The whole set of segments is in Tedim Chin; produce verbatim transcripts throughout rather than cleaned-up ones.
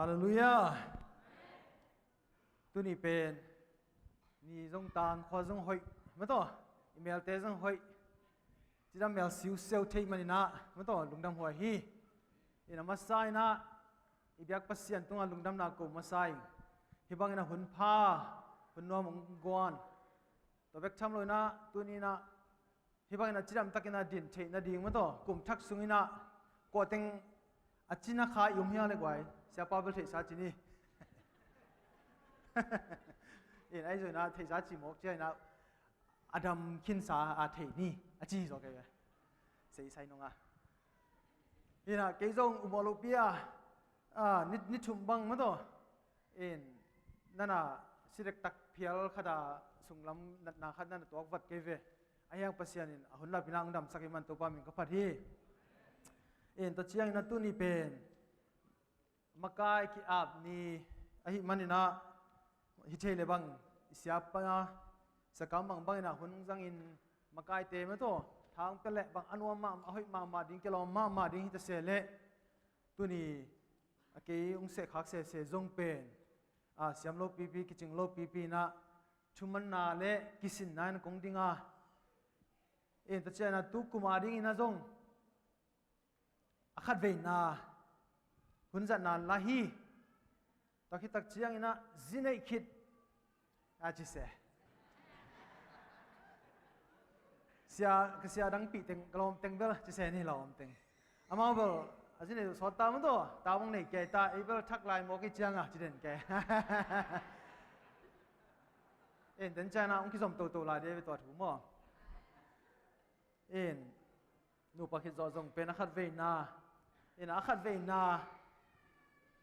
Halleluiah. Tuni pen ni zong tang, khua zong hoih, mataw, i melte zong hoih, cidam mel siusiau theih maninah, mataw, lungdam huai hi. Inah masa inah i biak Pasian tungah lungdamna ko masa in, hih banginah hun pha, hun nuam hong guan. Tua bek tham lo inah tuni inah hih bangin a cidamtakin a din theih nading mataw, kum thak sungin ah kuateng a cina kha i um hiang le guai, siapa bel theihsa ci ni. In ai zuina theihsa ci mawk cia inah a dam khinsa a theih ni a ci zaw kei ve. Sei sai nunga inah kei zong umawh lopi a, a, ni, ni thum bang mataw. In nana sidek tak phial khata sunglam natna khat nana tuak vat kei ve. A hiang Pasian in a hun lapina hong damsak hi man Topa min ka phat hi. In tua ciangin a tuni pen makai ki-ap ni ahi maninah hi thei le bang i siapa sakam bang banginah hun hong zangin makaite mataw thang pia leh bang a nuam mahmah, a hoih mahmah ding, kilawm mahmah ding hi ta se leh tuni a kei hong sehkhak sese zong pen a siam lo pipi, kicing lo pipi inah thumanna le kisinna in kong dinga. In tua cianah tu kum a dingin a zong a khatveina hun zatna la hi. Tua khit tak cianginah zi neih khit a ci se. Sia, ka sia dangpih teng, ka lawm teng bel ci se ni lawm teng. Amau bel a zi neih sawt ta maw tua, ta bang nei kei ta, ei bel thak lai mawk i cianga ci den kei. In den cianah hong kizom toto lai dei ve tua thu maw. In nupa khit zawh zong pen a khatveina, in a khatveina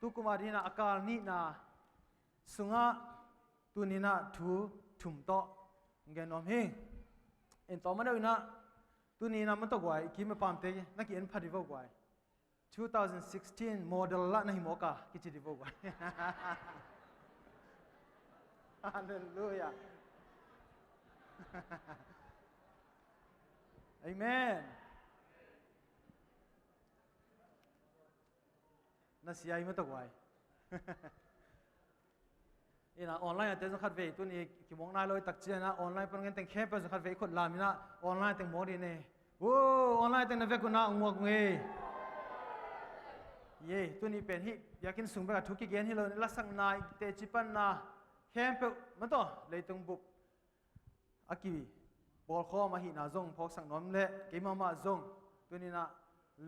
tu kum a dinginah a kal nihna sungah tuninah thu thum tawh hong gen nuam hi. In tawm a deuh inah tuninah mataw guai, i kim i pamte na ki-en pha di vo guai. Two thousand sixteen model lah na hi mawk a kici di vo guai. Halleluiah. Amen. Na sia hi mataw guai. Inah online a te zong khatvei tuni kimawk nai lo i tak cianah online pan ngen teng khempeuh zong khatvei i khut lam inah online teng mawk dih ne. Wo, online teng na vek unah hong muak ung ei. Ye, tuni pen hih biakinn sung bekah thu kigen hi lo, lasakna, i teci panna khempeuh mataw leitung bup a kibawlkhawm ahihna zong phawksak nuam leh kei mahmah zong tuninah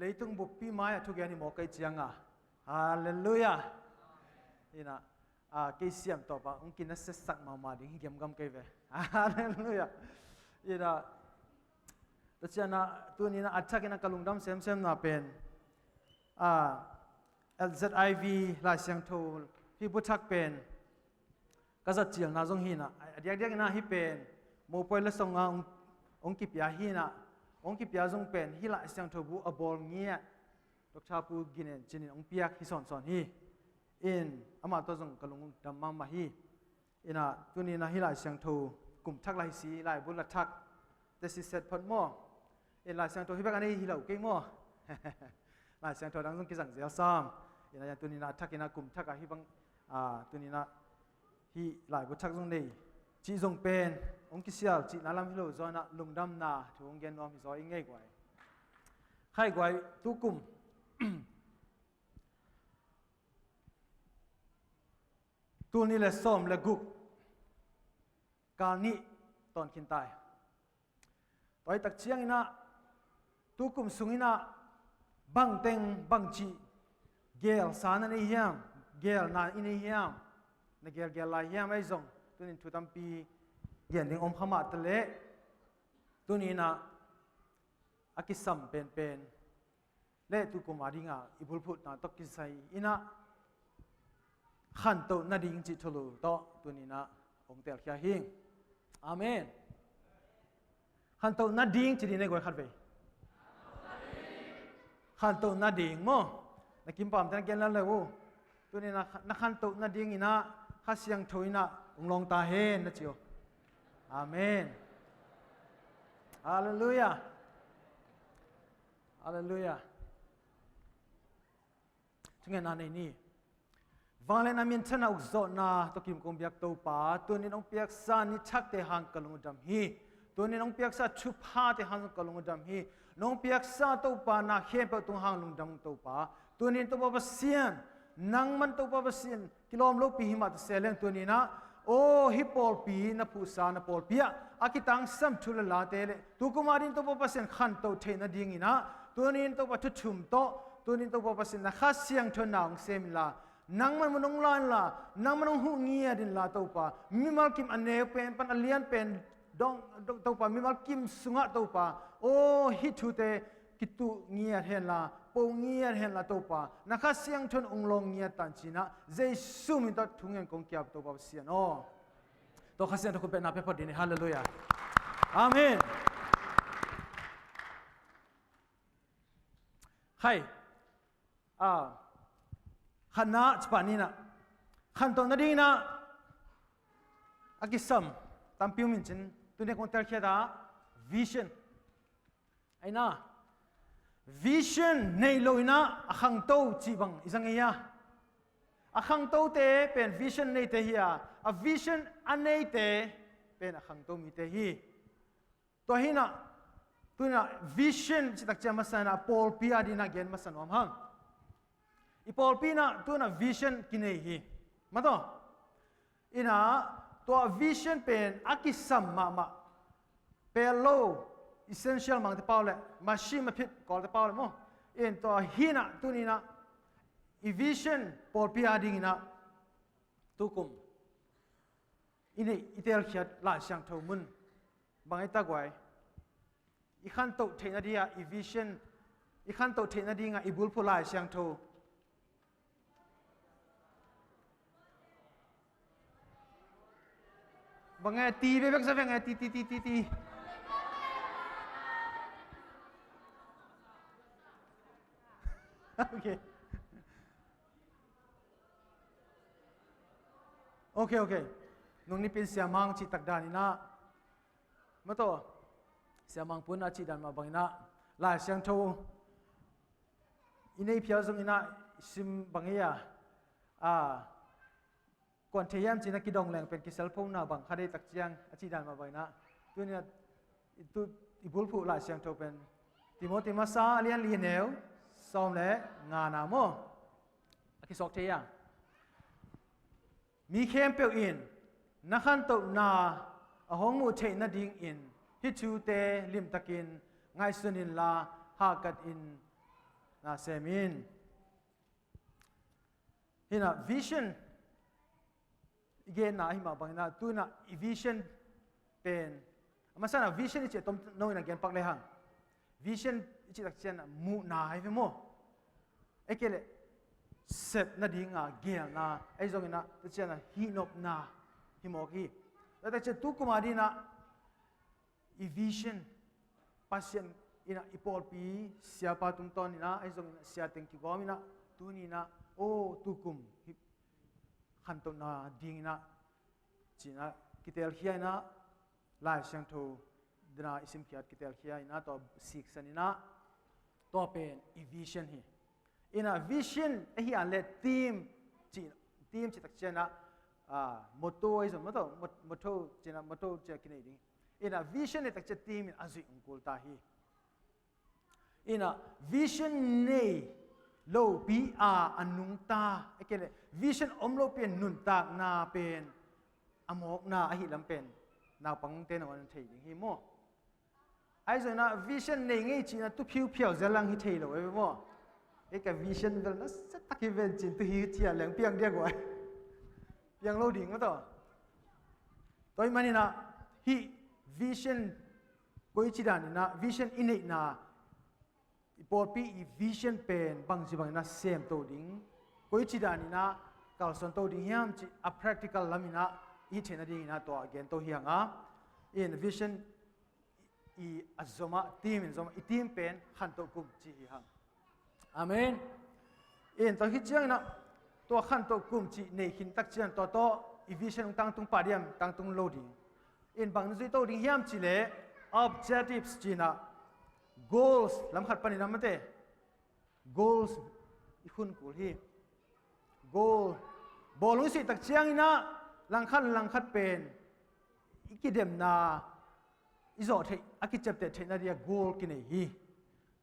leitung buppi mai-ah thugen hi mawk kei cianga. Halleluiah. Inah a, kei siam tawpah hong kinasiasak mahmah ding hi gemgam kei ve. Halleluiah. Inah tua cianah tuninah a thakinah ka lungdam semsemna pen a, Z I V Lai Siangtho hih buthak pen ka zat cilna zong hinah a diakdiak inah hih pen mopawi la songa hong, hong kipia hinah, hong kipia zong pen hih Lai Siangtho bu a bawl ngiat Doctor Pu Ginen Cinin hong piak hi sawnsawn hi. In amah tawh zong ka lungdam mahmah hi. Inah tuninah hih Lai Siangtho kum thak la hi si, laibu la thak te si set phot maw. In Lai Siangtho hih bek a nei hi lo kei maw. Lai Siangtho dang zong kizang zel sam. Inah yan tuninah a thakinah kum thakah hih bang, a, tuninah hih laibu thak zong nei cih zong pen hong kisial cihna lam hi lo zawnah lungdamna thu hong gen nuam hi zaw i ngei guai. Khai guai tu kum tul nih le sawm le guk kal nih tawn khin tai. Tua hi tak cianginah tu kum sunginah bangteng bangcih gelsa na nei hiam, gelna i nei hiam, na gelgel lai hiam ahi zong tunin thu tampi gen ding om kha mah ta leh tuninah a kisam penpen le tu kum a dinga i bulphuhna tawh kisai inah khantoh nading cih thulu tawh tuninah hong telkhia hi. Amen. Khantoh nading ci ding nei guai khatvei. Khantoh nading maw? Na kimpamte na gen lal le uh. Tuninah na khantoh nadinginah Kha Siangtho inah hong lawng ta hen na ci uh. Amen. Halleluiah. Halleluiah. Thungetna nei ni. Vanglian a minthanna ukzawhna tawh kim kong biak Topa, tunin hong piaksa ni thakte hang ka lungdam hi. Tunin hong piaksa thuphate hang ka lungdam hi. Nong piaksa Topa na khempeuh tung hang lungdam Topa. Tunin Topa Pasian, nangman Topa Pasian kilawm lopi hi mah ta se leng tuninah, aw, hih pawlpi na phuhsa na pawlpi ah a kitangsam thu le late le tukum a din Topa Pasian khantoh theih nadinginah tunin Topa thuthum tawh, tunin Topa Pasian na Kha Siangtho na hong sem inla, nangman mun hong la inla, nangman hong huh ngiat inla Topa, mimal kim a neu pen pan a lian pen dong, dong Topa, mimal kim sungah Topa, aw, hih thute kituh ngiat henla, po ngiat henla Topa, na Kha Siangtho in hong lawng ngiat tan cinah Jesu min tawh thungen kong kiap Topa Pasian aw. Tua Kha Siangtho khut bengna pia phot ding hi. Halleluiah. Amen. Khai. Ah, khatna cipah ninah khantoh nadinginah a kisam tampi um in cin, tuni kong telkhiat ah vision. Aina, vision nei loinah a khangto cih bang i zang ei a. A khangtote pen vision neite hi a, a vision a neite pen a khangto mite hi. Tua hinah, tunah vision citak cia masa inah pawlpi a dinah gen masa nuam hang. I pawlpi inah tunah vision kinei hi. Mataw. Inah tua vision pen a kisam mahmah. Pel lo, essential mangte pau le, machine maphit kawlte pau le maw. In tua hinah tuninah i vision pawlpi a dinginah tukum i neih i telkhiat Lai Siangtho mun bang ei taguai. I khantoh theih nadingah i vision, i khantoh theih nadingah i bulphuh Lai Siangtho. Bang e ti bekbek sa bang e ti ti ti ti ti. Okay. Okay, okay. Nung nipin siamang cih tak daninah mataw, siamang pun a cih dan mah banginah Lai Siangtho i nei phial zonginah sim bang ei a, a kuan thei hiam cinah kidong leng pen kiselphona bang kha dei tak ciang a cih dan mah banginah tuninah i bulphuh Lai Siangtho pen Timoti masa a lian li neu sawm le ngana maw. A kisawk thei a. Mi khempeuh in na khantohna a hong muh theih nadingin hih thute limtakin ngaihsun inla hahkat in na sem in. Hinah vision i genna ahi mah banginah tunah i vision pen a masanah vision i cih a tom no inah gen pak lehang. Vision i cih tak cianah muhna hi ve maw. Ei kei leh sep nadinga gelna ei zonginah ta cianah hihnopna hi mawk hi. Tua tak cian tukum a dinah i vision Pasian inah i pawlpi siapa tungtawn inah ei zonginah siateng kigawm inah tuninah aw tukum hih khantohna dinginah cinah kitelkhia inah Lai Siangtho dana i simkhiat kitelkhia inah tua siksan inah tua pen i vision hi. Inah vision ahi an le team cih, team cih tak cianah motto ahi zong motto, motto cinah motto cia kinei ding. Inah vision ahi tak cian team in a zuih ung kul ta hi. Inah vision nei lopi a a nungta a kei le vision om lopi a nuntakna pen a mawkna ahi lam pen naupangte nangawn an thei ding hi maw. Ahi zonginah vision nei ngei cinah tu phiuphiau zel lang hi thei lo ei maw. Ei ka vision bel na setak hi ven cin tu hi cia leng piang diak uai. Piang lo ding maw taw. Tua ih maninah hih vision koici daninah vision i neihna i pawlpi i vision pen bangci banginah semto ding, koici daninah kalsuanto ding hiam cih a practical laminah i hih theihna dinginah tua a gento hianga in vision i a zomah team in zomah i team pen khantoh kum ci hi hang. Amen. In tua hi cianginah tua khantoh kum cih nei khin tak cian tua tawh i vision hong tangtung pah diam, tangtung lo ding. In bang na zuihto ding hiam cihleh objectives cinah goals lam khat panin a mate goals i khun kul hi. Goal Bawlung i suih tak ciangin ah langkhat langkhat pen i kidemna i zawh theih, a kiciapteh theihna dingah goal kinei hi.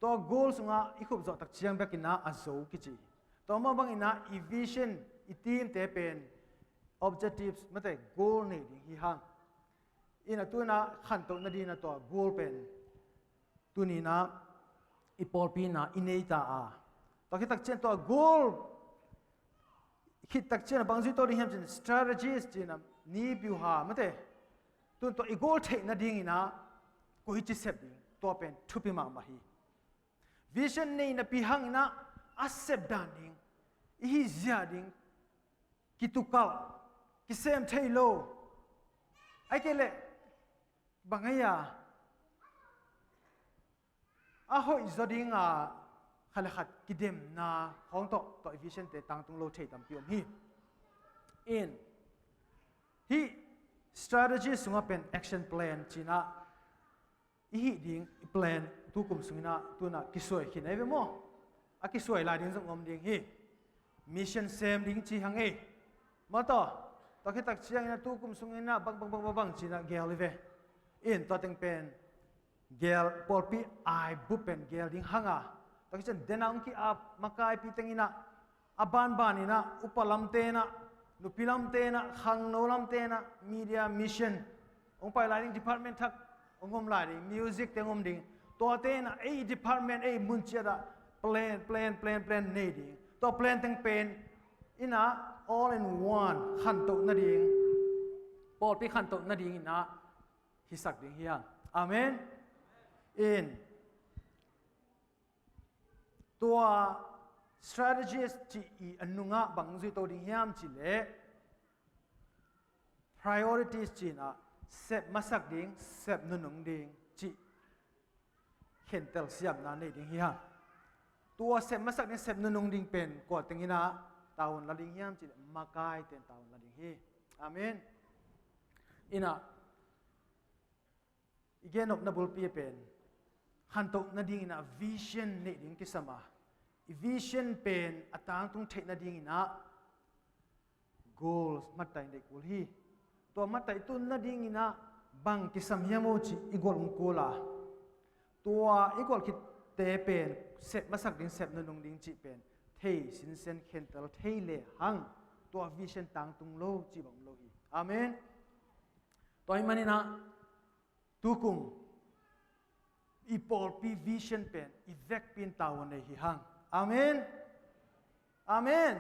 Tua goal sungah i khup zawh tak ciang bekin ah a zo kici hi. Tua mah bangin ah i vision, i team te pen objectives, mate, goal nei ding hi hang. Ina tuna khantoh nadingin ah tua goal pen tuni-in ah i pawlpi in ah i nei ta a. Tua khit tak ciang tua goal khit tak ciang ah bang zui to ding hiam cin, strategies cin ah, ni biuha, mate. Tun tua i goal theih nadingin ah koici sep ding, tua pen thupi mahmah hi. Vision nei napi hangin ah a sep dan ding, i hih zia ding kitukalh, kisem thei lo. Ahih kei leh bang ei a, a hoih zaw dinga khat le khat kidemna khawng tawh, tua i vision te tangtung lo thei tampi om hi. In, hih strategy sungah pen action plan cin ah i hih ding i plan tukum sungin ah tuna kisuai khin ei ve maw? A kisuai lai ding zong om ding hi. Mission sem ding ci hang ei. Maw taw, tua khit tak ciangin ah tukum sungin ah bang bang bang bang bang cin ah gel hi ve. In tua teng pen gel, pawlpi ai bup pen gel ding hang a. Tua khit ciang dena hong ki-ap makaipi tengin ah, a banbanin ah upa lamte in ah, nupi lamte in ah, khangno lamte in ah, media, mission, hong pai lai ding, department thak hong om lai ding, music te hong om ding. Tuate in ah ei department, ei mun ciat ah plan, plan, plan, plan nei ding. Tua plan teng pen in ah all in one khantoh nading, pawlpi khantoh nadingin ah hisak ding hi hang. Amen. In, tua strategies cih i a nungah bang zui to ding hiam cih leh, priorities cih in ah sep masak ding, sep nunung ding cih khentel siamna nei ding hi hang. Tua sep masak ding, sep nunung ding pen kua tengin ah tavuan la ding hiam cih leh, makaite in tavuan la ding hi. Amen. In ah i gen nopna bulpi pen khantoh nadingin ah vision neih ding kisam a, i vision pen a tangtung theih nadingin ah goals matai neih kul hi. Tua matai tun nadingin ah bang kisam hiam aw cih i gualh hong kul a, tua i gualh khitte pen sep masak ding, sep nunung ding cih pen thei sinsen, khentel thei lehang tua vision tangtung lo cih bang om lo hi. Amen. Tua ahih manin ah tukum i pawlpi vision pen i vekpi in tavuan nei hi hang. Amen. Amen.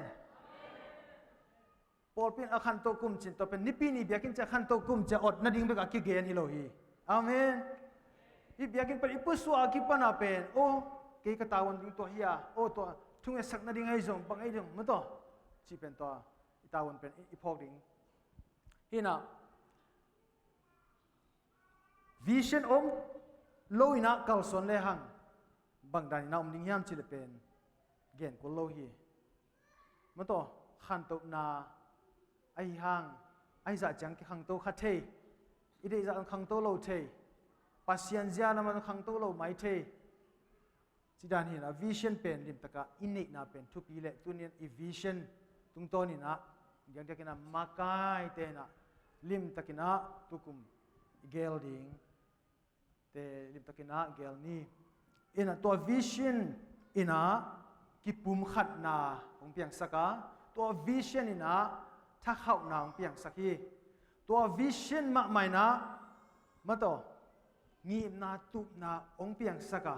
Pawlpi in a khantoh kum cin, tua pen Nipi ni biakinn ciang khantoh kum ciang ot nading bek a kigen hi lo hi. Amen. Hih biakinn pen i pusuah a kipan a pen, aw, kei ka tavuan ding tua hi a, aw, tua thungetsak nading ahi zong, bang ahi zong, maw taw, cih pen tua i tavuan pen i, i phawk ding. Hi in ah vision om lo in ah kalsuan lehang bang dan in ah om ding hiam cih leh pen gen kul lo hi. Maw taw, khantohna ahi hang, ahi zah ciang kikhangto kha thei, i deih zah khangto lo thei, Pasian zia na man khangto lo mai thei. Ci dan hi in ah vision pen limtakin i neihna pen thupi leh, tuni in i vision tungtawn in ah diakdiakin ah makaite in ah limtakin ah tukum i gel ding te limtakin ah gel ni. In ah tua vision in ah kipumkhatna hong piangsak a, tua vision in ah thakhauhna hong piangsak hi. Tua vision mahmah in ah, maw taw, ngimna, tupna hong piangsak a,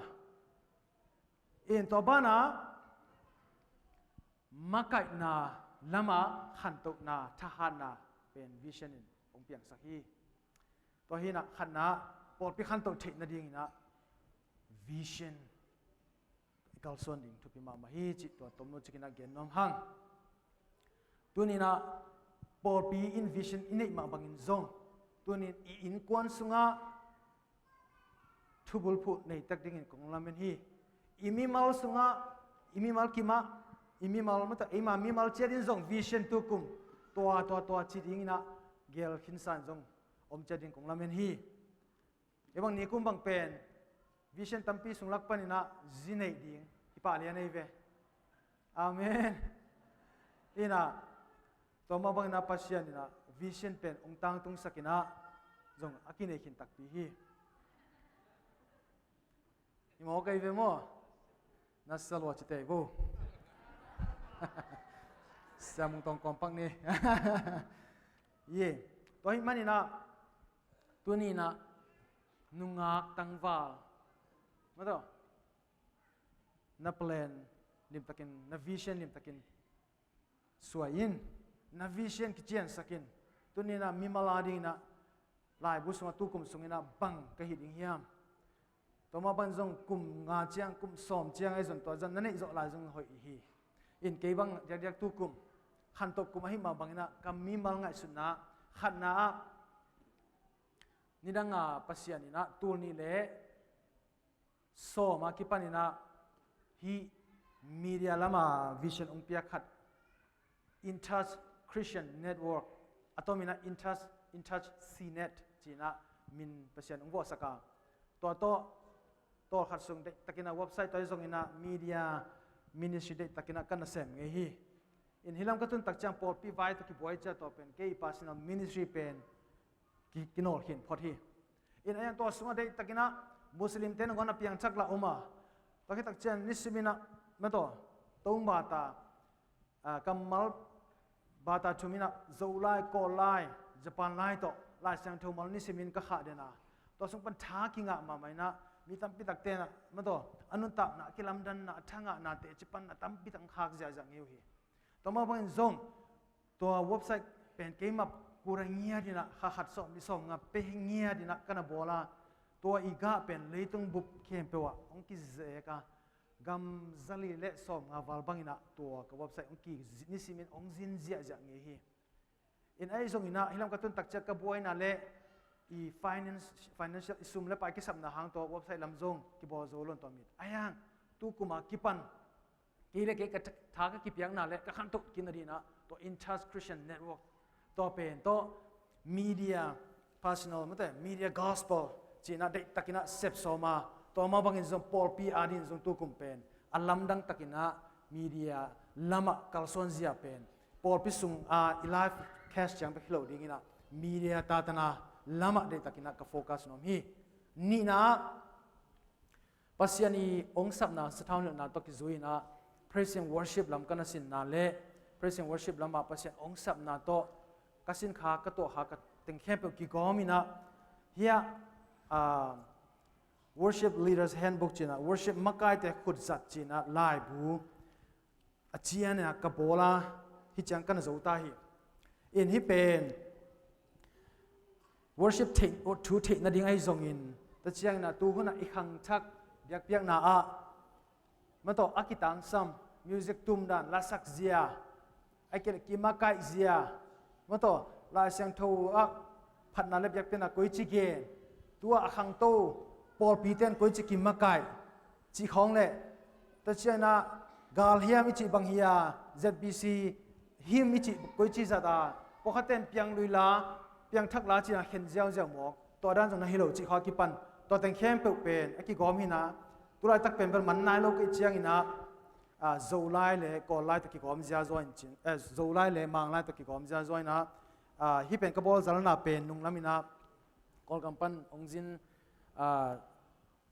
in tua banah makaihna lamah khantohna, thahatna pen vision in hong piangsak hi. Tua hi in ah khatna, pawlpi khantoh theih nadingin ah vision i kalsuan ding thupi mahmah hi cih tua tomno cikin ah gen nuam hang. Tuni in ah pawlpi in vision i neih mah bangin zong, tuni in i innkuan sungah thubulphuh nei tak dingin kong lamen hi. I mimal sungah, i mimal kimah, i mimal, maw taw, eima mimal ciat in zong vision tukum tua, tua, tua ci dingin ah gel khinsa in zong om ciat dingin kong lamen hi. Hih bang nikum bang pen vision tampi sung lak panin ah zi neih ding hi pah lian ei ve. Amen. In ah Tua mah bangin ah Pasian in ah vision pen hong tangtungsak in ah zong a kinei khin takpi hi. Hi maw, kei ve maw? Na sa lua ci tei vo. Siamung tawng kawmpak ni. Ye. Tua hih manin ah tuni in ah nungak tangval, maw taw, na plan limtakin, na vision limtakin suai in, na vision kiciansak in. Tuni in ah mimal a dingin ah laibu sungah tukum sungin ah bang ka hih ding hiam? Tua mah bangin zong kum nga ciang, kum sawm ciang ahi zong tua zan na neih zawh lai zong hoih hi. In kei bang diakdiak tukum, khantoh kum ahih mah bangin ah ka mimal ngaihsutna, khatna ah nidang a Pasian in ah tul nih le sawm a kipan in ah hih media lam a vision hong piak khat, In Touch Christian Network, a tom in ah In Touch, In Touch C net ci in ah min Pasian hong vuahsak a, tua tawh tawlkhat sung deihtakin ah website tua hi zongin ah media ministry deihtakin ah ka nasem ngei hi. In hih lam ka tun tak ciang pawlpi vai tawh kibuai ciang tua pen kei personal ministry pen ki, kinawl khin phot hi. In a yang tua sungah deihtakin ah Muslim te nangawn a piangthak lah om a, tua khit tak ciang nisimin ah, maw taw, tong bata, ah, kammal bata thum in ah Zolai, Kawllai, Japan lai tawh Lai Siangtho mal nisimin ka khah den a, tua sung pan tha kingah mahmah in ah mi tampi takte in ah, maw taw, a nuntakna, a kilamdanna, a thangahna teci pan a tampi tak hong khak ziahziah ngei uh hi. Tua mah bangin zong tua website pen keimah kura ngiat in ah kha khat sawm li sawm nga pe ngiat in ah ka na bawl a, tua i gah pen leitung bup khempeuh ah hong kizek a, gam zali le sawm nga val bangin ah tua ka website hong ki, nisimin hong zin ziahziah ngei hi. In ahi zongin ah hih lam ka tun tak ciang ka buaina le i finance, financial, i sum le pai kisapna hang tua website lam zong kibawl zo lo in tua mit a yang tukum a kipan kei le kei ka tha, tha ka kipiakna le ka khantoh kik nading in ah tua In Touch Christian Network, tua pen tawh media personal, maw taw, media gospel ci in ah deihtakin ah sep sawm a, tua mah bangin zong pawlpi a dingin zong tukum pen a lamdang takin ah media lam ah kalsuan zia pen pawlpi sung a i live cast ciang bek hi lo dingin ah media tatana lam ah deihtakin ah ka focus nuam hi. Nihna ah Pasian i hong sapna sathau nilhna tawh kizui in ah praise and worship lam ka na sinna le praise and worship lam ah Pasian hong sapna tawh ka sin kha, ka tuah kha, ka teng khempeuh kigawm in ah, hiah, ah, Worship Leaders Handbook ci in ah, worship makaite khutzat ci in ah laibu a cian in ah ka bawl a, hih ciang ka na zo ta hi. In hih pen worship theih, thu theih nading ahi zongin, tua ciangin ah tu hun ah i khangthak biakpiakna ah, maw taw, a kitangsam, music tum dan, lasak zia, a kile kimakaih zia, maw taw, Lai Siangtho ah phatna le biakpiakna koici gen, tua a khangto pawlpite in koici kimakaih cih khawng le, tua ciangin ah galhiam i cih bang hi a, Z B C hymn i cih koici zat a, pawlkhatte in piang lui la, piang thak la ci in ah khen ziauziau mawk, tua dan zong na hi lo cih khawng a kipan, tua teng khempeuh pen a kigawm hi in ah, tu laitak pen bel man nai lo ka hih ciangin ah, ah, Zolai le Kawllai tawh kigawm ziazua in cin, eh, Zolai le Manglai tawh kigawm ziazua in ah, ah, hih pen ka bawlzalna pen nunglam in ah Kawlgam pan hong zin, ah,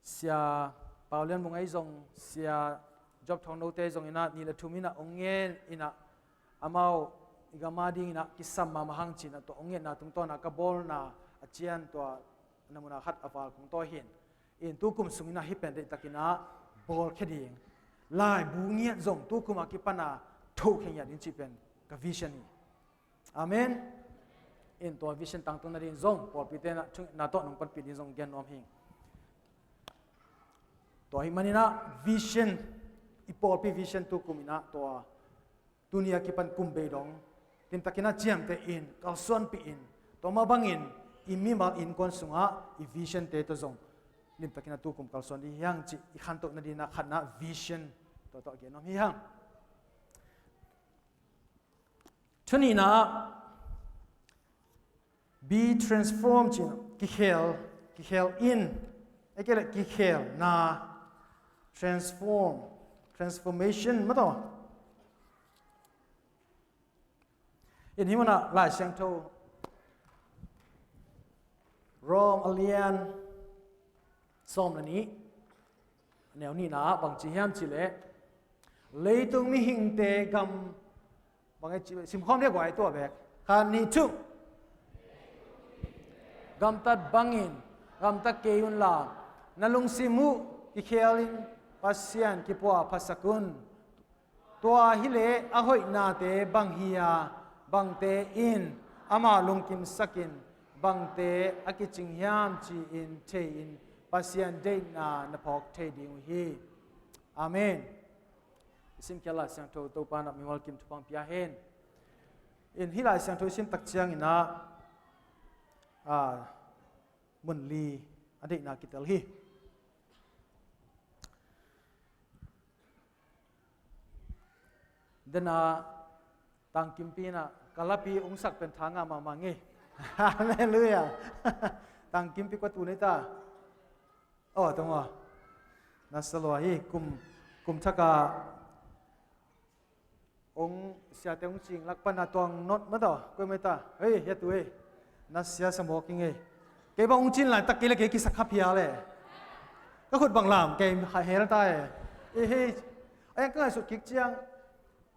Sia Pau Lian Mung ahi zong, Sia Job Thawng Note zong in ah ni le thum in ah hong ngen in ah, amau i gam a dingin ah kisam mahmah hang ci in ah tua hong ngetna tungtawn ah ka bawlna a cian tua na mun a khat a val kong tawi hi in. In tukum sungin ah hih pen deihtakin ah bawlkhia ding, laibu ngiat zong tukum a kipan a thokhia ngiat ding cih pen ka vision hi. Amen. In tua vision tangtung nading zong pawlpite in ah thungetna tawh nong panpih ding zong gen nuam hi. Tua ahih manin ah vision, i pawlpi vision tukum in ah tua tuni a kipan kum bei dong limtakin ah ciamteh in, kalsuanpih in, tua mah bangin i mimal innkuan sungah i vision te tawh zong limtakin ah tukum kalsuan ding hi hang cih i khantoh nading ah khatna vision tua tawh gen nuam hi hang. Tuni in ah be transformed ci in ah kikhel, kikhel in, a kile kikhelna, transform, transformation, maw taw. In hih munah Lai Siangtho Rom a lian sawm le nih, a neu nihna ah bang ci hiam cih leh, leitung mihingte gam, bang e ci, simkhawm dia guai tua bek. Khat, nih, thum. Gamtat bangin gamta kei unla, na lungsim uh kikhelin Pasian kipuahphasak un. Tua hileh a hoihnate bang hi a, bangte in amah lungkimsakin bangte a kicing hiam ci-in thei-in Pasian deihna na phawk thei ding uh hi. Amen. I simkhial Lai Siangtho Topa in a mimal kim thupha pia hen. In hih Lai Siangtho i sim tak ciangin ah, a, mun li a deihna kitel hi. Dena tangkimpi in ah ka lapi ungsak pen thangah mahmah ngei. Halleluiah. Tangkimpi kua tu nei ta. Oh, tong ah. Na salua hi kum, kum thaka ong siate ong cing lak pana tuang not mata. Koi mai ta. Hei, ya tu hei. Na sia sa mawk ing ei. Kei bang ong cin laitak kei le kei kisak kha phia le. Ka khut bang lam kei ha hel ta e. E hei. Ai ka ngai sut kik ciang.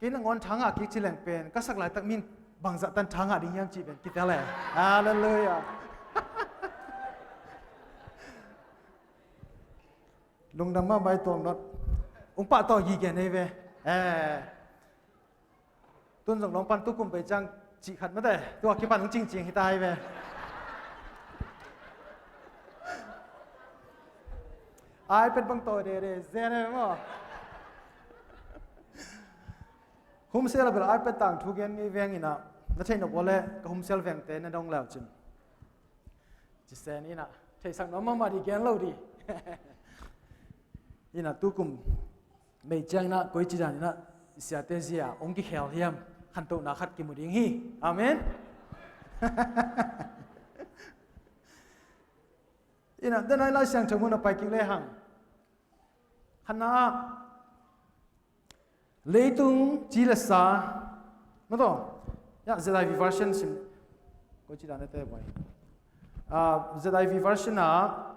Kei nangawn thangah kik ci leng pen ka sak laitak min bangzah tan thangah ding hiam cih pen kitel e. Halleluiah. Lungdam mah bai tuang not. Ung pah tawh gige nei ve. Eh. Tun zong lawng pan tukum pei ciang cih khat mate. Tua kipan ung cingcing hita hi ve. iPad bang tawi dede zen e maw? Home cell a bel iPad tangthu gen ngei veng in ah, na theih nop ua le ka home cell vengte na dong leu cin. Ci sen in ah, theisak nuam mahmah di gen lo di. In ah tukum mei ciang in ah koi ci dan in ah siate zia ong kikhel hiam, khantohna khat kimu ding hi. Amen. In ah, denai Lai Siangtho mun a pai kik le hang. Khatna ah, leitung ci le sa, maw taw, ya, Z I V version sim, koi ci dan a te buai. Ah, Z I V version ah,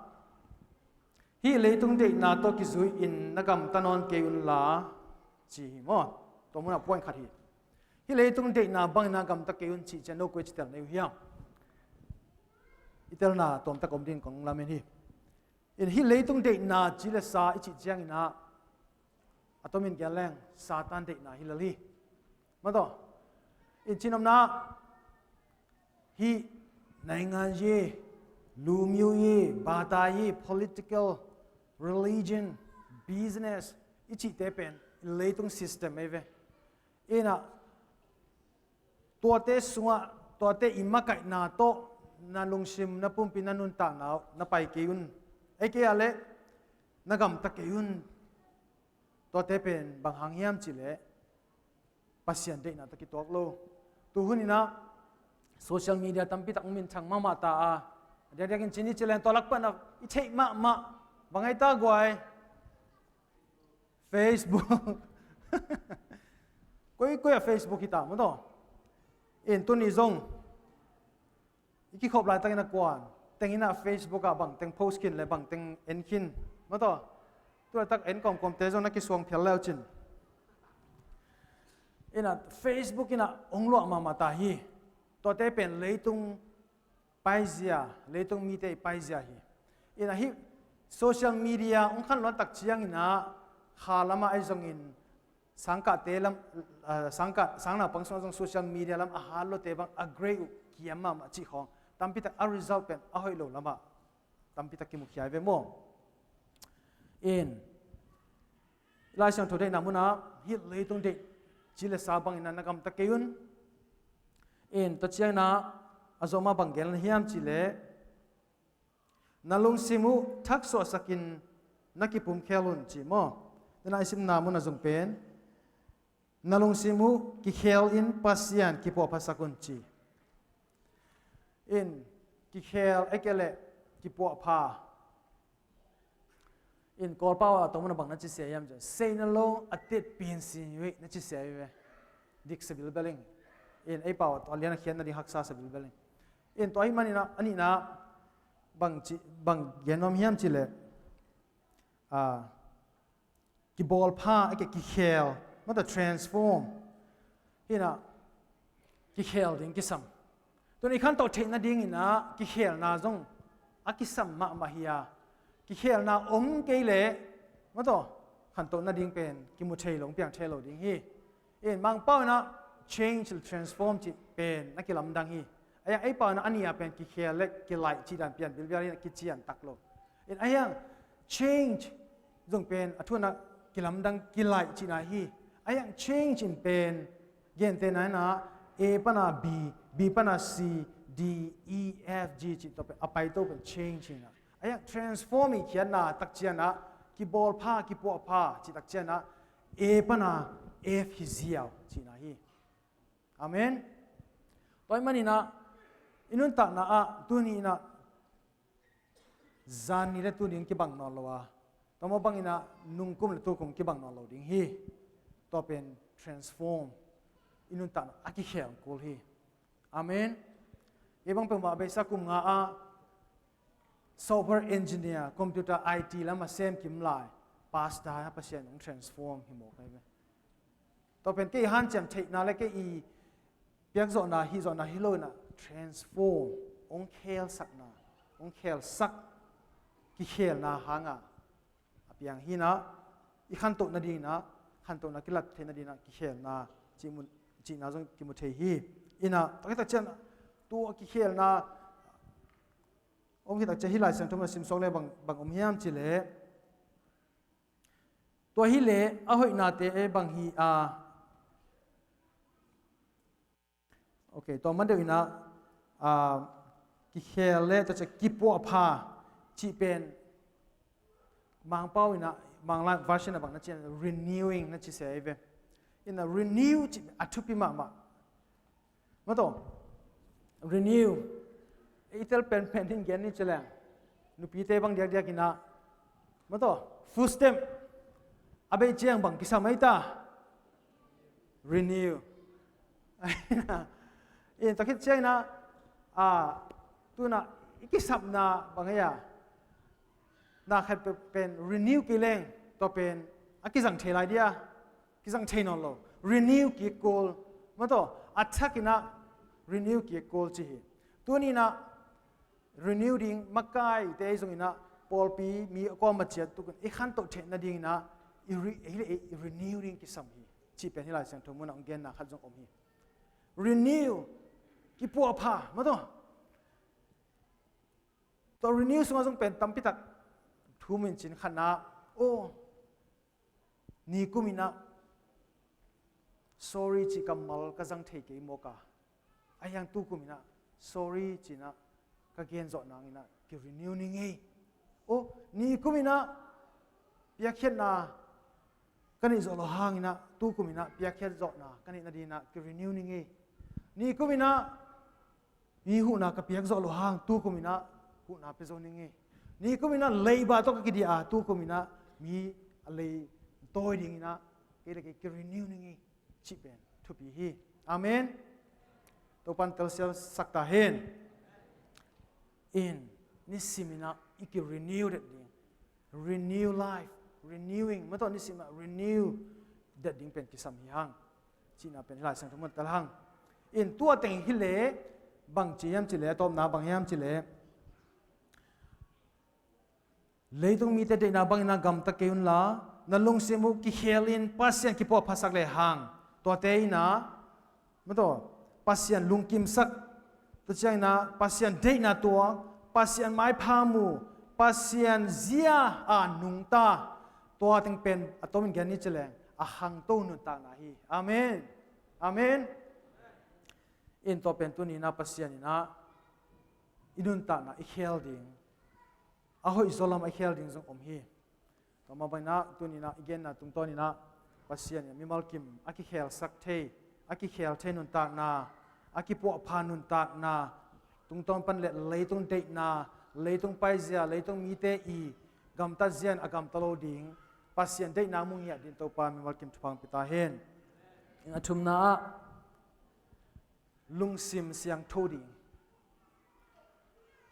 hih leitung deihna tawh kizui-in na gamta nawn kei unla, ci hi maw. Tua mun ah point khat hi. Hih leitung deihna bangin na gamta kei un cih ciang no koi ci tel nei uh hiam? I telna tuamtak om ding kong lamen hi. In hih leitung deihna ci le sa i cih ciangin ah, a tomin gen leng Satan deihna hi lel hi. Maw taw, in cinopna hih naingan yi, lumyu yi, bata yi, political, religion, business i cihte pen leitung system ei ve. In ah, tuate sungah, tuate i makaihna tawh na lungsim, na pumpi, na nuntakna uh na pai kei un. Ei kei ah leh na gamta kei un. Tuate pen bang hang hiam cih leh Pasian deihna tawh kituak lo. Tuhun in ah social media tampi tak hong minthang mahmah ta a, a diakdiakin cin i ci leng tua lak pan ah i theih mahmah. Bang ai ta guai? Facebook. Koi koi ah Facebook hi ta maw taw. In tuni zong i kikhop laitakin a kuan teng in ah Facebook ah bang teng post khin le bang teng en khin maw taw. Tu laitak en kawmkawmte zong na kisuang phial leu cin. In ah Facebook in ah hong luah mahmah ta hi. Tuate pen leitung paizia, leitung mite i paizia hi. In ah hih social media hong khan luan tak ciangin ah kha lamah ahi zongin sangkahte lam, ah, sangkah, sangnaupang sungah zong social media lam a hat lote bang a grade uh kiam mahmah cih khawng tampi tak a result pen a hoih lo lamah tampi tak kimukhia hi ve maw. In Lai Siangtho deihna munah hih leitung deih ci le sa bangin na gamta kei un. In tua ciangin ah a zawh mah bang gen hiam cih leh na lungsim uh thaksuahsakin na kipumkhel un ci maw. Dena i simna mun a zong pen na lungsim uh kikhel in Pasian kipuahphasak un ci. In kikhel ei kei leh kipuahpha. In Kawlpau ah tua mun a bang na ci sia hiam cih, seina lo a tet pin sin ui na ci sia ui ve. Dik sabil beling. In ei pau a tua lian a khiat nading haksa sa bilbel in. In tua ahih manin ah, a nihna bang ci, bang gen nuam hiam cih leh, ah, kibawlpha, a ke kikhel, mata transform. Hi in ah kikhel ding kisam. Tun i khantoh theih nadingin ah kikhelna zong a kisam mahmah hi a, kikhelna om kei leh, mata khantoh nading pen kimu thei lo, piang thei lo ding hi. In Mangpau in ah change le transform cih pen a kilamdang hi. A hiang ei pau in ah a nih a pen kikhel le kilaih cih dan pian bilbial in ah kician tak lo. In a hiang change zong pen a thu in ah kilamdang kilaih cihna hi. A hiang change in pen gentehna in ah A pan a B, B pan a C, D, E, F, G cih tawh pen a paito pen change hi in ah. A hiang transform i khiatna tak ciang ah kibawlpha, kipuahpha cih tak ciang ah A pan a F hi ziau cihna hi. Amen. Tua ahih manin ah i nuntakna ah tuni in ah zan ni le tuni in kibang nawn lo a, tua mah bangin ah nungkum le tukum kibang nawn lo ding hi. Tua pen transform, i nuntakna a kikhel kul hi. Amen. Ei bang peuhmah a beisa kum nga ah software engineer, computer I T lam a sem kim lai, pastor ah Pasian hong transform hi mawk hi ve. Tua pen kei hanciam theihna le kei i piakzawhna, hihzawhna hi lo in ah transform, hong khelsakna, hong khelsak, kikhelna hang a a piang hi in ah, i khantoh nadingin ah, khantohna kilak theih nadingin ah kikhelna cih mun, cihna zong kimu thei hi. In ah tua khit tak ciang tua kikhelna om khit tak ciang hih Lai Siangtho mun a sim suak le bang, bang om hiam cih leh, tua hi leh a hoihnate bang hi a, ok, tua man deuh in ah, ah, kikhel le tua ciang kipuahpha cih pen Mangpau in ah, Manglai version a bang na ci a, renewing na ci se hi ve. In ah renew cih a thupi mahmah. Mata renew. I tel penpen in gen ni ci leng, nupite bang diakdiak in ah, mata full step a bei ciang bang kisam ei ta? Renew. In tua khit ciang in ah, ah, tu in ah i kisapna bang ei a, na khat pe-, pen renew kei leng tua pen a kizang thei lai dia? Kizang thei nawn lo. Renew kik kul. Mata a thak in ah renew kik kul ci hi. Tuni in ah renew ding makaite ei zong in ah pawlpi mi a kuamah ciat tuk in i khantoh theih nadingin ah i re-, i re-, i renew ding kisam hi cih pen hih Lai Siangtho mun ah hong genna khat zong om hi. Renew, kipuahpha, mata. Tua renew sungah zong pen tampi tak thu min cin khat na, aw, nikum in ah sorry cih kammal ka zang thei kei mawk a, a hiang tukum in ah sorry ci in ah ka gen zawh nang in ah kirenew ning ei. Aw, nikum in ah piakkhiatna ka neih zawh loh hang in ah tukum in ah piakkhiat zawhna ka neih nadingin ah kirenew ning ei. Nikum in ah mi huhna ka piak zawh loh hang tukum in ah huhna pia zo ning ei. Nikum in ah leiba tawh ka kidiah a, tukum in ah mi a lei tawi dingin ah kei le kei kirenew ning ei cih pen thupi hi. Amen. Topa'n telsiam sak ta hen. In nisim in ah i kirenew det ding. Renew life, renewing, mata nisim ah renew det ding pen kisam hi hang cihna pen hih Lai Siangtho mun ah tel hang. In tua teng hi leh bang ci hiam cih leh, a tawpna bang hiam cih leh, leitung mite deihna bangin ah gamta kei un la, na lungsim uh kikhel in Pasian kipuahphasak lehang, tuate in ah, mata, Pasian lungkimsak, tua ciangin ah Pasian deihna tuak, Pasian maipha mu, Pasian zia a nungta, tua teng pen a tomin gen ni ci leng a khangto nuntakna hi. Amen. Amen. In tua pen tuni in ah Pasian in ah i nuntakna i khel ding, a hoih zaw lam a i khel ding zong om hi. Tua mah bangin ah tuni in ah i genna tungtawn in ah Pasian in mimal kim a kikhelsak thei, a kikhel thei nuntakna, a kipuahpha nuntakna tungtawn pan le leitung deihna, leitung paizia, leitung mite i gamtatzia in a gamta lo ding, Pasian deihna mu ngiat dingin Topa mimal kim thupha hong pia ta hen. In a thumna ah lungsim siangtho ding.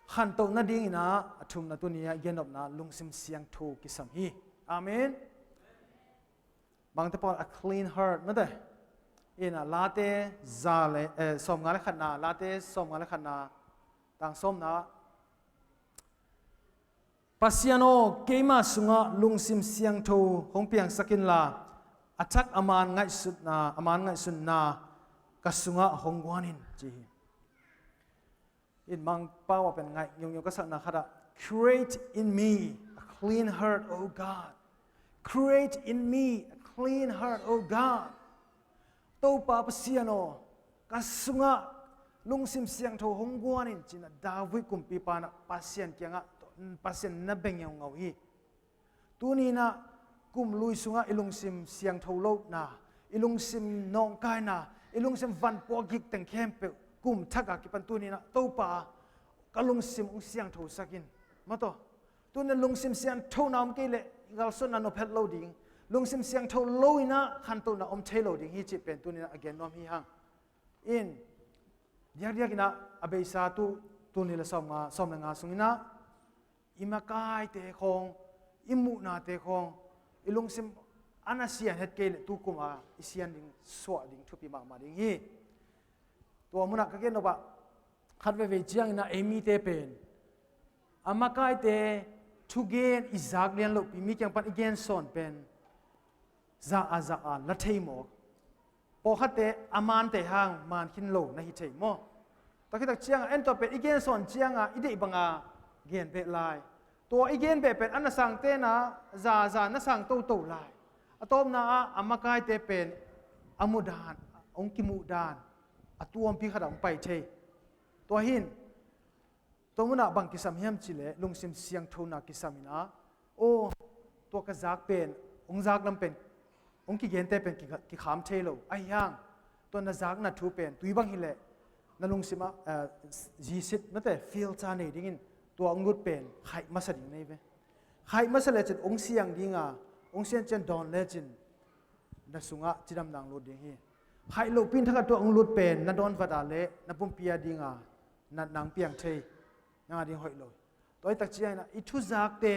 Khantoh nadingin ah a thumna tuni-a i gennopna lungsim siangtho kisam hi. Amen. Bangte pawl a clean heart mate. Ina Late za le, eh, sawmnga le khatna, Late sawmnga le khatna, tang sawmna. Pasian aw, keima sungah lungsim siangtho hong piangsak inla, a thak a man ngaihsutna, a man ngaihsutna ka sungah hong guan in, ci hi. In Mangpau ah pen ngaih ngiungeu ka sakna khatah, "Create in me a clean heart, O God. Create in me a clean heart, O God." Topa Pasian aw, ka sungah lungsim siangtho hong guan in, ci-in ah David kumpipa in ah Pasian kiangah, Pasian na beng ngeungau hi. Tuni-in ah kum lui sungah i lungsim siangtho lohna, i lungsim nawngkaina, i lungsim vanpuak gik teng khempeuh kum thak a kipan tuni-in ah, "Topa, ka lungsim hong siangthosak in." Maw taw. Tuni-in ah lungsim siangthona om kei leh i kalsuanna nuam het lo ding. Lungsim siangtho lo-in ah khantohna om thei lo ding hi cih pen tuni-in ah a gen nuam hi hang. In, diakdiakin ah a beisa tu, tul nih le sawmnga, sawm le nga sungin ah i makaite khawng, i muhnate khawng, i lungsim a na sian het kei leh tukum a i sian ding, suah ding thupi mahmah ding hi. Tua munah ka gen nop ah, khat veivei ciangin ah ei mite pen a makaite thugen i zak lian lohpi, mi kiang pan i gen sawn pen za a za a la thei mawk. Pawlkhatte a mante hang man khin lo na hi thei maw? Tua khit tak ciangah en tua pen i gen sawn ciangah i deih banga gen beh lai. Tua i gen beh pen a na sangte na za a za na sang toto lai. A tawpna ah a makaite pen a muh dan, hong kimuh dan a tuampi khatah hong pai thei. Tua hi-in, tua munah bang kisam hiam cih leh lungsim siangthona kisam in ah, aw, tua ka zak pen, hong zak lam pen, hong kigente pen ki, kikham thei lo. Ahi hang, tua na zakna thu pen tui bang hi leh na lungsim ah, eh, zisit mate, filter nei dingin tua hong lut pen khaih masa ding na hi ve. Khaih masa lecin hong siang ding a, hong sian ciang dawn lecin na sungah cidamna hong lut ding hi. Khaih lohpi in thak a tua hong lut pen na dawn vat a leh na pumpi a ding a natna hong piang thei, nang a ding hoih lo. Tua hi tak ciangin ah i thuzakte,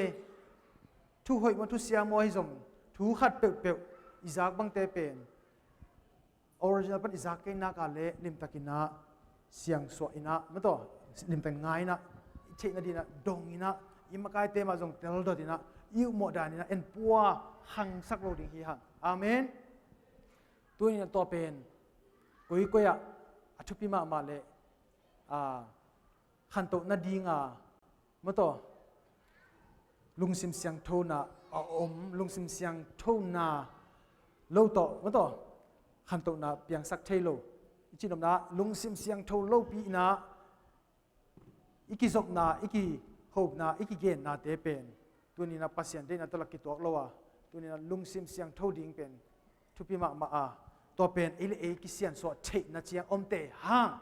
thu hoih maw, thu siam maw ahi zong, thu khat peuhpeuh i zak bangte pen original pan i zak kei nak a leh limtakin ah siangsuah in ah, maw taw, limtakin ngai in ah, i theih nadingin ah dong in ah, i makaite mah zong teldot in ah, i upmawh dan in ah en pua khangsak lo ding hi hang. Amen. Tuni-in ah tua pen koikoi ah a thupi mahmah leh, a, khantoh nading a, maw taw, lungsim siangthona a om, lungsim siangthona lo tawh, maw taw, khantohna piangsak thei lo. I cihnopna ah lungsim siangtho lopi in ah i kizopna, i kihopna, i kigennate pen tuni-in ah Pasian deihna tawh la kituak lo a, tuni-in ah lungsim siangtho ding pen thupi mahmah a, tua pen ei le ei kisiansuah theihna ciang omte hang,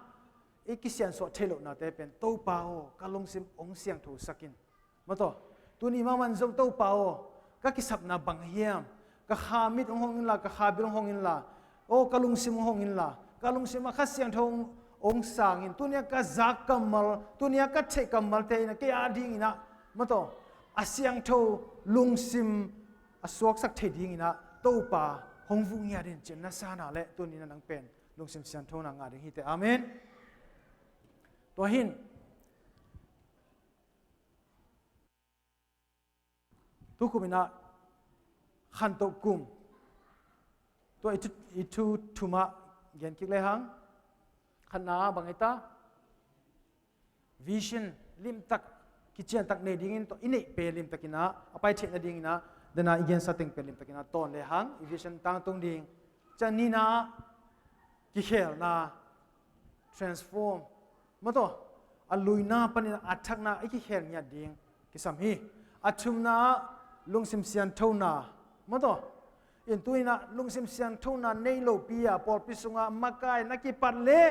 ei kisiansuah theih lohnate pen, "Topa aw, ka lungsim hong siangthosak in." Maw taw, tuni mahmah zong, "Topa aw, ka kisapna bang hiam? Ka kha mit hong hong inla, ka kha bil hong hong inla, aw, ka lungsim hong hong inla, ka lungsim ah Kha Siangtho hong, hong sang in. Tuni-a ka zak kammal, tuni-a ka theih kammalte in ah kei a dingin ah, maw taw, a siangtho lungsim a suaksak thei dingin ah Topa hong vuk ngiat in," ci-in na sa na leh tuni-in ah nang pen lungsim siangthona ngah ding hi teh. Amen. Tua hi-in, tukum in ah khantoh kum, tua i thu, i thu thum ah gen kik lehang, khatna bang hi ta, vision limtak, kiciantak nei dingin, tua i neih pen limtakin ah, a pai theih nadingin ah, dena i gensa teng pen limtakin ah tawn lehang, i vision tangtung ding. Ciang nihna ah kikhelna, transform. Maw taw, a luina panin a thakna i kikhel ngiat ding kisam hi. A thumna ah lungsim sianthona. Maw taw, in tu-in ah lungsim sianthona nei lopi a pawlpi sungah makai na kipat leh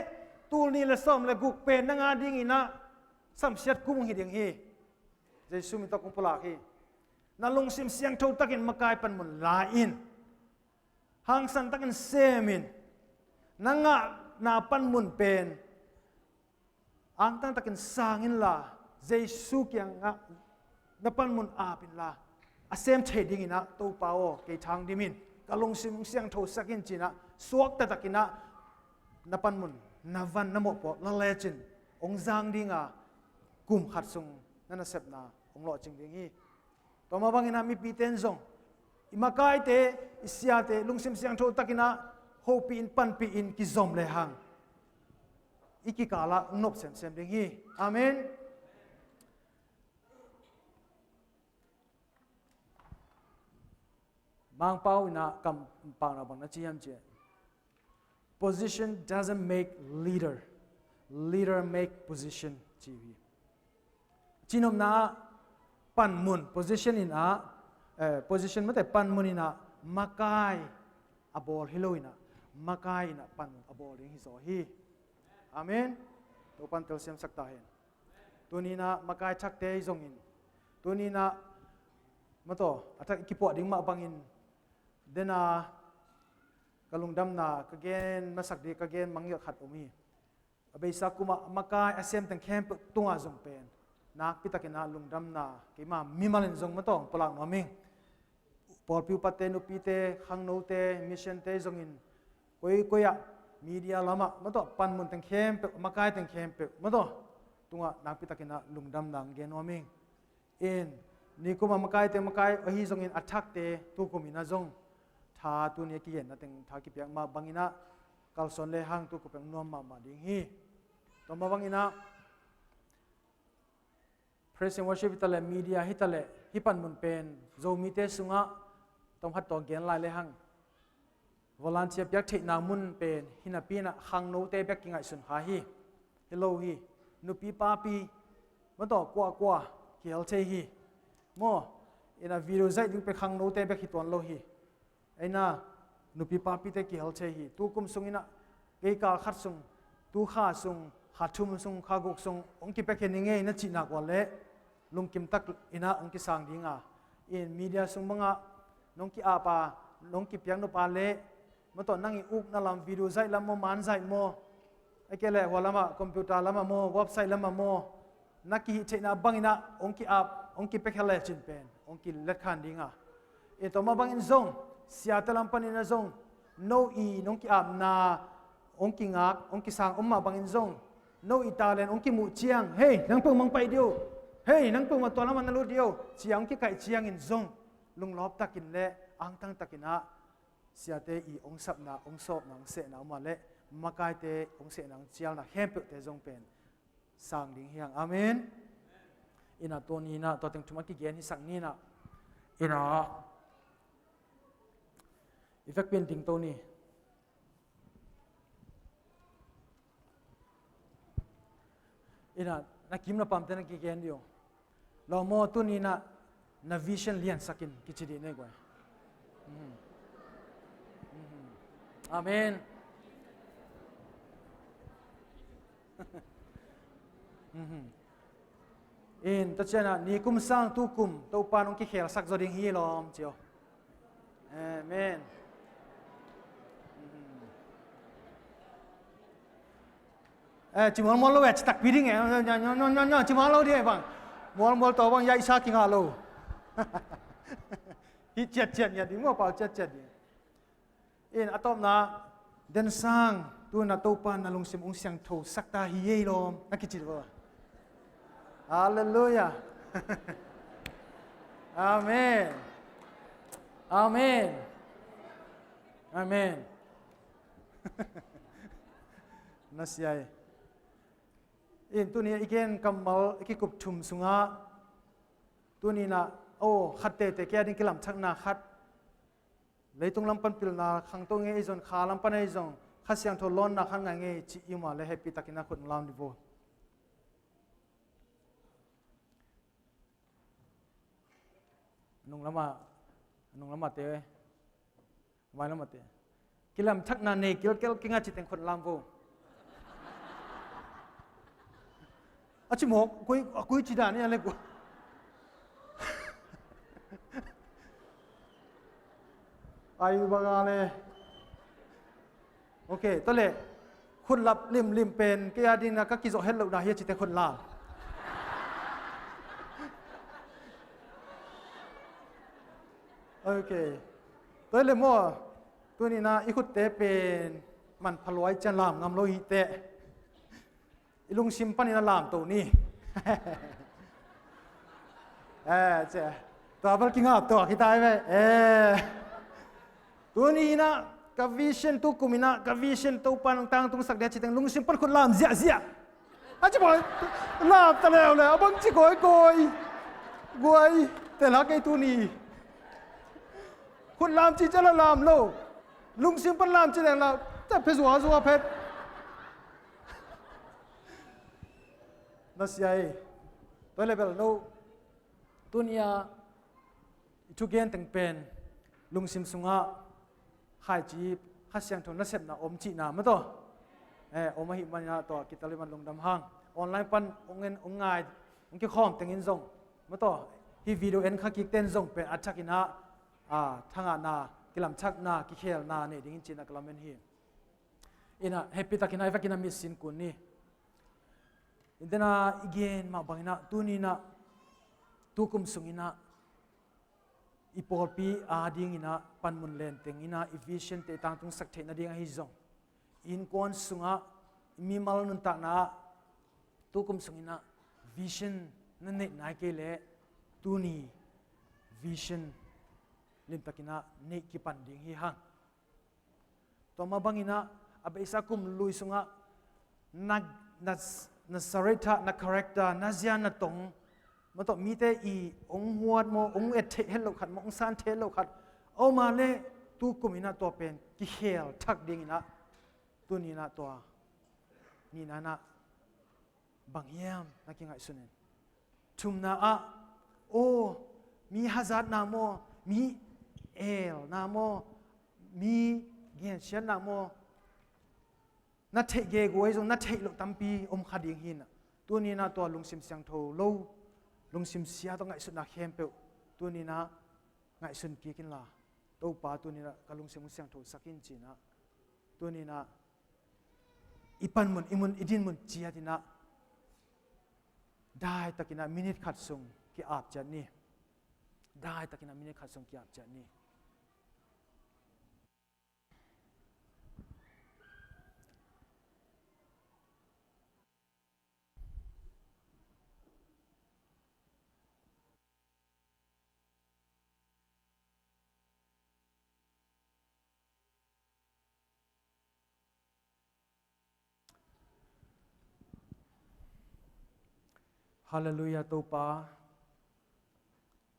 tul nih le sawm le guk pen nang a dingin ah samsiat kum hi ding hi. Jesu min tawh kong pulak hi. Na lungsim siangtho takin makai panmun la in. Hangsan takin sem in. Na ngah Na panmun pen angtang takin sang inla, Jesu kiangah na panmun ap inla, a sem thei dinginah, Topa aw, kei thang dim in, ka lungsim hong siangthosak in, cinah suakta takinah na panmun, na van, na mawhpuak la lecin hong zang dinga, kum khat sung na nasepna hong lawhcing ding hi. Tua mah banginah mipite in zong i makaite, i siate lungsim siangtho takinah hopih in, panpih in kizom lehang i kikalah hong nop semsem ding hi. Amen. Mangpau inah kampakna bang na ci hiam cih leh, "Position doesn't make leader. Leader make position," ci hi. Cinopna ah panmun, position inah, eh, position mate, panmun inah makai a bawl hi lo inah, makai inah panmun a bawl ding hi zaw hi. Amen. Topan telsiamsak ta hen. Tuni inah makai thakte hi zongin, tuni inah mataw a thak i kipuah ding mah bangin, dena ka lungdamna ka gen masak ding, ka gen mangngilh khat om hi. A beisa kumah makai a sem teng khempeuh tungah zong pen nakpi takinah lungdamna keima mimal in zong mataw pulak nuam ing. Pawlpi upate, nupite, khangnote, missionte zongin, koi koi ah, media lamah mataw panmun teng khempeuh, makai teng khempeuh mataw tungah nakpi takinah lungdamna hong gen nuam ing. In, nikum a makaite makai ahi zongin a thakte tukum inah zong tha, tuni a kigenna teng tha kipiak mah banginah kalsuan lehang tukum peng nuam mahmah ding hi. Tua mah banginah praise and worship hitaleh, media hitaleh, hih panmun pen Zomite sungah tom khat tawh gen lai lehang volunteer piak theihna mun pen hinapi inah khangnote bek kingaihsun kha hi. Hi lo hi. Nupi papi mataw kuakua kihel thei hi. Maw, inah video zaih ding pen khangnote bek hi tuan lo hi. Ei na, nupi papite kihel thei hi. Tukum sung inah, kei kal khat sung, tu kha sung, kha thum sung, kha guk sung hong kipia khin ing ei na cih nak uh leh lungkim tak inah hong kisang dinga, in media sung bangah nong ki-ap a, nong kipiak nop a leh, mataw nang i ukna lam, video zaih lam maw, man zaih maw, a kei leh hua lamah, computer lamah maw, website lamah maw, na kihih theihna banginah hong ki-ap, hong kipia khin lecin pen hong kilet khan dinga. In tua mah bangin zong, siate lam paninah zong, no i nong ki-apna hong kingak, hong kisang om mah bangin zong, no i talent hong kimuh ciang, "Hei, nang peuhmah hong pai dih. Hei, nang peuhmah tua lamah na lut dih," ciang hong kikaih ciangin zong, lunglawp takin le angtang takinah siate i hong sapna, hong sawpna, hong sehna om a leh, makaite hong sehna, hong cialna khempeuhte zong pen sang ding hi hang. Amen. Inah tuni inah tua teng thum a kigen hisak ni inah, inah i vekpi in dingto ni. Inah na kim na pamte na kigen dih uh. Lawm aw, tuni inah na vision liansak in kici dih nei guai. Mhm. Mhm. Amen. Mhm. In, tua cianah nikum sang tukum Topa in hong kikhelsak zaw ding hi lawm ci aw. Amen. Mhm. Eh, ci mualmual lo eh, ci takpi ding eh. Ci mual lo ding eh bang. Mualmual tawh bang ya i sa kingah lo. Hih ciatciat ngiat ding maw, pau ciatciat ding. In, a tawpna, den sang, tu inah Topa in na lungsim hong siangthosak ta hi ei lawm na kici dih uh. Halleluiah. Amen. Amen. Amen. Na sia hi. In, tuni i gen kammal i kikup thum sungah, tuni inah, aw, khat tete kei a ding kilamthakna khat, leitung lam pan pilna khangto ngei ei zong, kha lam pan ei zong, Kha Siangtho lawnna khat ngai ngei cih i um a leh hehpih takin a khut hong lam dih vo. Nung lamah, nung lamah te, vai lamah te. Kilamthakna nei kilkel kinga ci teng khut lam vo. A ci mawk, a kui, a kui ci dan i a lek uh. Ai banga le. Ok, tua leh. Khut lap limlim pen kei a dingin ah ka kizawh het lohna hi a cite khut lam. Ok. Tua hi leh maw, tuni-in ah i khutte pen manpha luai ciang lam ngam lo hi teh. I lungsim panin ah lamto ni. Eh, cia. Tua bel kingapto a kitai ve. Eh. Tuni-in ah ka vision, tukum in ah ka vision Topa'n hong tangtungsak ding a cih teng lungsim pan khut lam ziahziah. A ci bawi, lam ta leuleu, a bangci kawikawi. Guai, tel ha kei tuni. Khut lam ci ciang la lam lo. Lungsim pan lam ci leng la, ta phe zuazua phet. Na sia ei. Tua hi leh bel no. Tuni-a i thugen teng pen lungsim sungah khaici, Kha Siangtho nasepna om cihna maw taw. Eh, om ahih manin ah tua kitel in man lungdam hang. Online pan hong en, hong ngai, hong kikhawm teng in zong maw taw. Hih video en kha kik ten zong pen a thakin ah, ah, thangahna, kilamthakna, kikhelna nei dingin cihna ka lamen hi. In ah hehpihtakin ah i vakin ah mitsin kun ni. Inteh na i gen mah bangin ah tuni-in ah tukum sungin ah i pawlpi a dingin ah panmun len tengin ah i vision te i tangtungsak theih nading ahi zong, i innkuan sungah i mimal nuntakna ah tukum sungin ah vision na neih nai kei leh tuni vision limtakin ah neih kipan ding hi hang. Tua mah bangin ah a beisa kum lui sungah na, na, na character, na character, na zia, na tong maw taw, mite i hong huat maw, hong et theih het loh khat maw, hong san theih het loh khat a om a leh tukum in ah tua pen kikhel thak dingin ah tuni-in ah tua nihna in ah bang hiam na kingaihsun in? Thumna ah, aw, mi hazatna maw, mi elna maw, mi gensiatna maw, na theih gegu ahi zong na theih loh tampi om kha ding hi-in ah, tuni-in ah tua lungsim siangtho lo, lungsim sia tawh ngaihsutna khempeuh tuni-in ah ngaihsun kik inla, Topa, tuni-in ah ka lungsim hong siangthosak in, ci-in ah tuni-in ah i panmun, i mun, i dinmun ciatin ah daitakin ah minit khat sung ki-ap ciat ni. Daitakin ah minit khat sung ki-ap ciat ni. Halleluiah, Topa.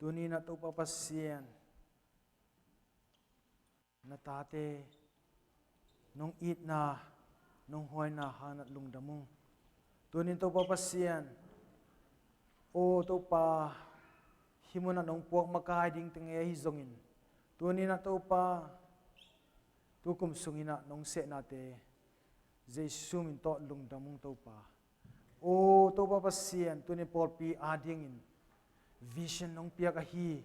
Tuni-in ah Topa Pasian, na tate nong itna, nong huaina hangin ah lungdam ung. Tuni-in Topa Pasian, aw Topa, hih munah nong puak makai dingte ngei ahi zongin, tuni-in ah Topa, tukum sungin ah nong sehnate Jesu min tawh lungdam ung, Topa. Aw Topa Pasian, tuni pawlpi adingin vision nong piak ahi,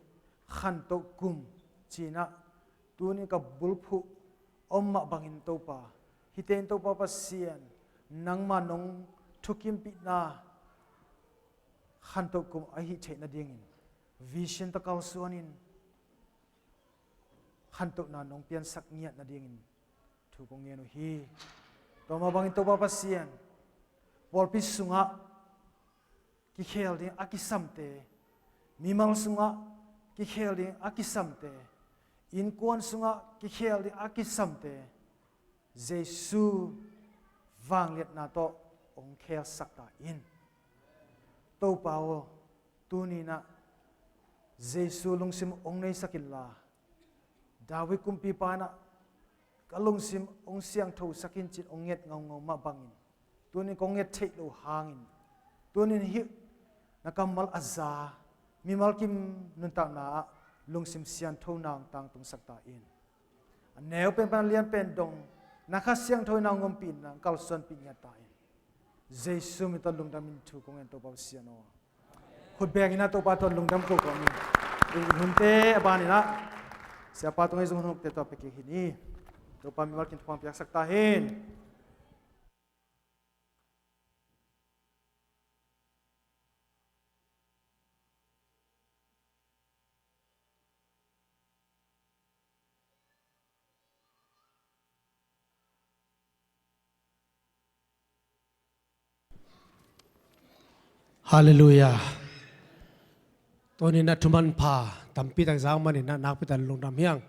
khantoh kum ci-in ah tuni ka bulphuh om mah bangin, Topa, hihte in Topa Pasian, nangma nong thukimpihna khantoh kum ahi theih nadingin vision tawh kalsuanin khantohna nong piansak ngiat nadingin thu kong ngen uh hi. Tua mah bangin Topa Pasian, pawlpi sungah kikhel ding a kisamte, mimal sungah kikhel ding a kisamte, innkuan sungah kikhel ding a kisamte, Jesu vangliatna tawh hong khelsak ta in. Topa aw, tuni-in ah Jesu lungsim hong neisak inla, David kumpipa in ah ka lungsim hong siangthosak in, ci-in hong nget ngaungau mah bangin, tuni-in kong nget theih loh hangin, tuni-in hih na kammal a za mimal kim nuntakna ah lungsim sianthona hong tangtungsak ta in. A neu pen pan a lian pen dong na Kha Siangtho in ah hong ompih in ah hong kalsuanpih ngiat ta in. Jesu min tawh lungdam in thu kong ngen, Topa Pasian aw. Khut beng in ah Topa tawh lungdam ko ko ni. Hun te a ban in ah siapa tungah i zong hun hukte tawh pia kik hi ni. Topa mimal kim thupha piaksak ta hen. Halleluiah. Tuni-in ah thuman pha tampi tak zak manin ah nakpi takin lungdam hi hang.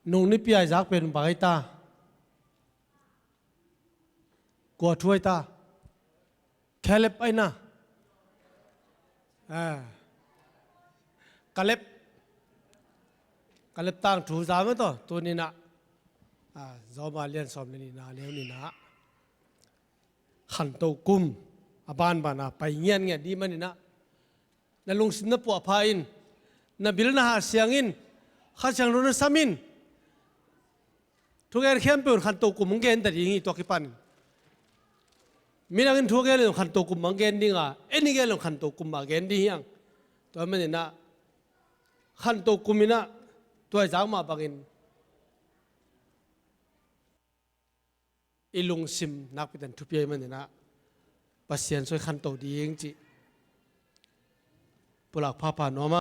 Nung nipi a i zak pen bang hi ta? Kua thu hi ta? Caleb hi na. Ah. Caleb. Caleb tangthu za mah tawh tuni-in ah, ah, Roma lian sawm le nihna, a neu nihna, khanto kum a banban a pai ngianngian ding manin ah, na lungsim na puahpha in, na bil na hahsiang in, Kha Siangtho na sam in. Thugen khempeuh in khanto kum hong gen ta ding hi, tua kipan. Midang in thu gen leh khanto kum hong gen ding a, en i gen leh khanto kum a gen ding hi hang. Tua manin ah khanto kum in ah, tua i zak mah bangin i lungsim nakpi takin thupi ahih manin ah Pasian sung i khanto ding cih pulak phapha nuam a.